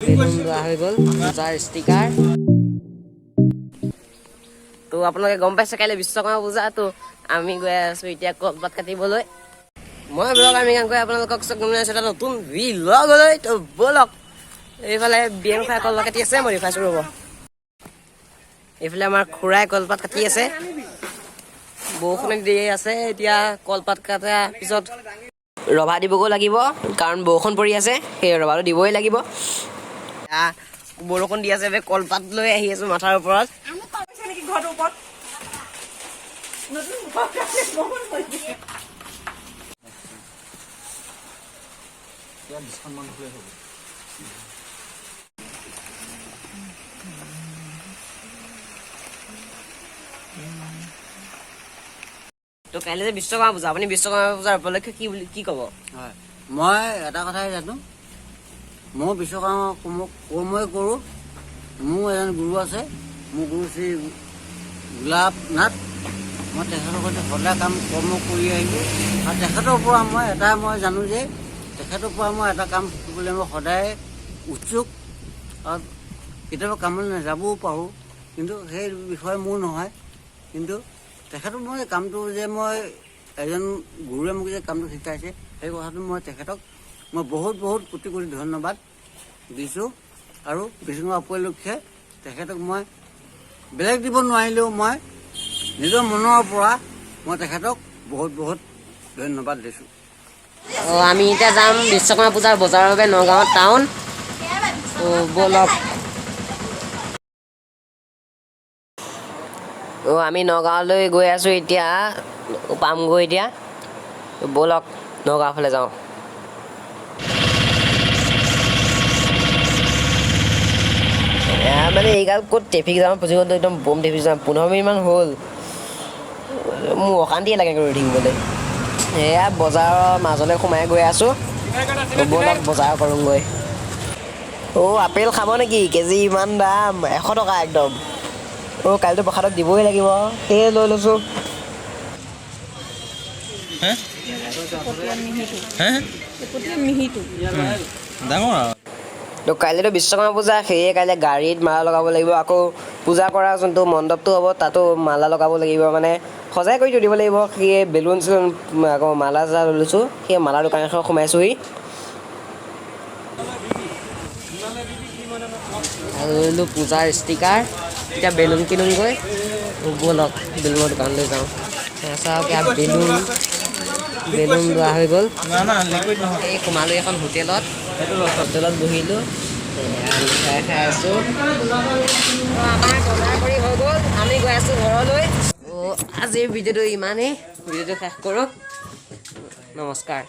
Balloon লোৱা হৈ গ'ল, পূজাৰ ষ্টিকাৰ। তো আপোনালোকে গম পাইছে, কাইলৈ বিশ্বকৰ্মা পূজা। তো আমি গৈ আছো এতিয়া কলপাত কাটিবলৈ। মই ব্লগ আমি কাম কৰি আপোনালোকক স্বাগতম জনাইছো এটা নতুন ভিলগলৈ। তো ব'লক, এইফালে বিয়েন খুৰাই কলপাত কাটি আছে, মই দেখুৱাইছো, ৰ'ব। এইফালে আমাৰ খুৰাই কলপাত কাটি আছে। বৰষুণ দি আছে। এতিয়া কলপাত কটাৰ পিছত ৰভা দিবগৈ লাগিব, কাৰণ বৰষুণ পৰি আছে, সেই ৰভাটো দিবই লাগিব। বৰষুণ দি আছে, কলপাত লৈ আহি আছো মাথাৰ ওপৰত। নেকি ঘৰটোৰ ওপৰত নতুন ঘৰ বৰষুণ পৰিছে। 20খনমান হ'লে হ'ব। তো কাইলৈ যে বিশ্বকৰ্মা পূজা, আপুনি বিশ্বকৰ্মা পূজাৰ উপলক্ষে কি বুলি কি ক'ব? হয়, মই এটা কথাই জানো। মই বিশ্বকৰ্মা কৰ্মই কৰোঁ। মোৰ এজন গুৰু আছে, মোৰ গুৰু শ্ৰী গোলাপ নাথ। মই তেখেতৰ সৈতে সদায় কাম কৰ্ম কৰি আহিছোঁ আৰু তেখেতৰ পৰা মই এটা মই জানো যে তেখেতৰ পৰা মই এটা কাম শিকিবলৈ মই সদায় উৎসুক আৰু কেতিয়াবা কামলৈ নাযাবও পাৰোঁ, কিন্তু সেই বিষয়ে মোৰ নহয়। কিন্তু তেখেতক মই কামটো যে মই এজন গুৰুৱে মোক যে কামটো শিকাইছে, সেই কথাটো মই তেখেতক মই বহুত বহুত কোটি কোটি ধন্যবাদ দিছোঁ। আৰু বিশ্বকৰ্মা উপলক্ষে তেখেতক মই বেলেগ দিব নোৱাৰিলেও মই নিজৰ মনৰ পৰা মই তেখেতক বহুত বহুত ধন্যবাদ দিছোঁ। অঁ, আমি এতিয়া যাম বিশ্বকৰ্মা পূজাৰ বজাৰৰ বাবে নগাঁও টাউন। তো ব'লক। অঁ, আমি নগাঁৱলৈ গৈ আছোঁ এতিয়া, পামগৈ এতিয়া। ব'লক, নগাঁও ফালে যাওঁ। এয়া মানে এইগাল ক'ত ট্ৰেফিক জাম ফচি গ'ল, একদম বম ট্ৰেফিক জাম। 15 মিনিটমান হ'ল, মোৰ অশান্তিয়ে লাগে ৰৈ থাকিবলৈ। এয়া বজাৰৰ মাজলৈ সোমাই গৈ আছোঁ। ব'লক, বজাৰ কৰোঁগৈ। অ' আপেল খাব নেকি? কেজি ইমান দাম, 100 টকা একদম। অ' কাইলৈতো প্ৰসাদত দিবই লাগিব, সেয়ে লৈ লৈছোঁ। মিহিটো। ডাঙৰ আৰু। তো কাইলৈতো বিশ্বকৰ্মা পূজা, সেয়ে কাইলৈ গাড়ীত মালা লগাব লাগিব। আকৌ পূজা কৰা যোনটো মণ্ডপটো হ'ব, তাতো মালা লগাব লাগিব, মানে সজাই কৰি থৈ দিব লাগিব। সেয়ে বেলুন চেলুন, আকৌ মালা চালা লৈ লৈছোঁ। সেই মালা দোকান এখন সোমাইছোহি আৰু ল'লোঁ পূজাৰ ষ্টিকাৰ। এতিয়া বেলুন কিনোগৈ। ব'লক, বেলুনৰ দোকানলৈ যাওঁ। এয়া চাওক, ইয়াত বেলুন বেলুন লোৱা হৈ গ'ল। না না, লিকুইড নহয়। এই সোমালোঁ এখন হোটেলত। হোটেলত বহিলোঁ, এয়া মিঠাই খাই আছোঁ। আমাৰ বজাৰ কৰি হৈ গ'ল, আমি গৈ আছোঁ ঘৰলৈ। অ' আজিৰ ভিডিঅ'টো ইমানেই, ভিডিঅ'টো শেষ কৰোঁ। নমস্কাৰ।